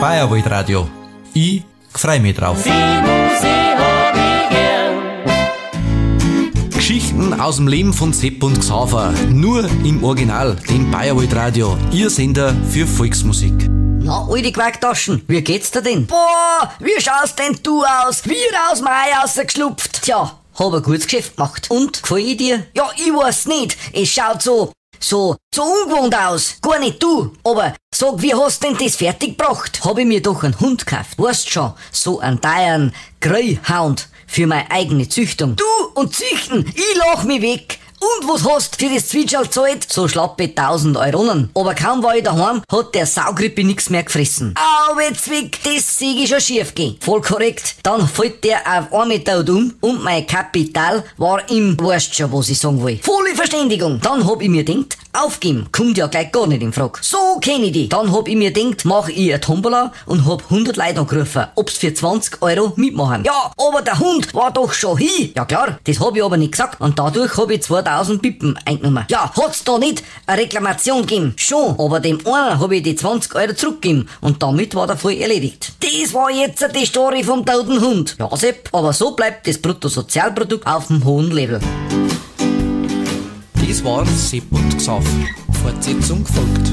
Bayerwaldradio. Ich freu mich drauf. Die Musik hab ich gern. Geschichten aus dem Leben von Sepp und Xaver. Nur im Original, dem Bayerwaldradio. Ihr Sender für Volksmusik. Na, alte Quacktaschen, wie geht's dir denn? Boah, wie schaust denn du aus? Wie aus dem Ei rausgeschlupft. Tja, hab ein gutes Geschäft gemacht. Und, gefall ich dir? Ja, ich weiß nicht. Es schaut so ungewohnt aus. Gar nicht du. Aber sag, wie hast denn das fertig gebracht? Hab ich mir doch einen Hund gekauft. Weißt schon, so einen teuren Greyhound für meine eigene Züchtung. Du und züchten, ich lach mich weg. Und was hast für das Zwitscherl zahlt? So schlappe 1000 Euronen. Aber kaum war ich daheim, hat der Saugrippe nix mehr gefressen. Au, Zwick, das sieg ich schon schief gehen. Voll korrekt. Dann fällt der auf einmal tot um und mein Kapital war im, weißt schon, was ich sagen will. Volle Verständigung. Dann hab ich mir gedacht, aufgeben, kommt ja gleich gar nicht in Frage. So kenn ich die. Dann hab ich mir gedacht, mach ich eine Tombola und hab 100 Leute angerufen, ob's für 20 Euro mitmachen. Ja, aber der Hund war doch schon hin. Ja klar, das hab ich aber nicht gesagt und dadurch hab ich 2000 Pippen eingenommen. Ja, hat's da nicht eine Reklamation gegeben? Schon, aber dem einen hab ich die 20 Euro zurückgegeben und damit war der Fall erledigt. Das war jetzt die Story vom toten Hund. Ja, Sepp, aber so bleibt das Bruttosozialprodukt auf dem hohen Level. Das war Sepp und Xaver. Fortsetzung folgt.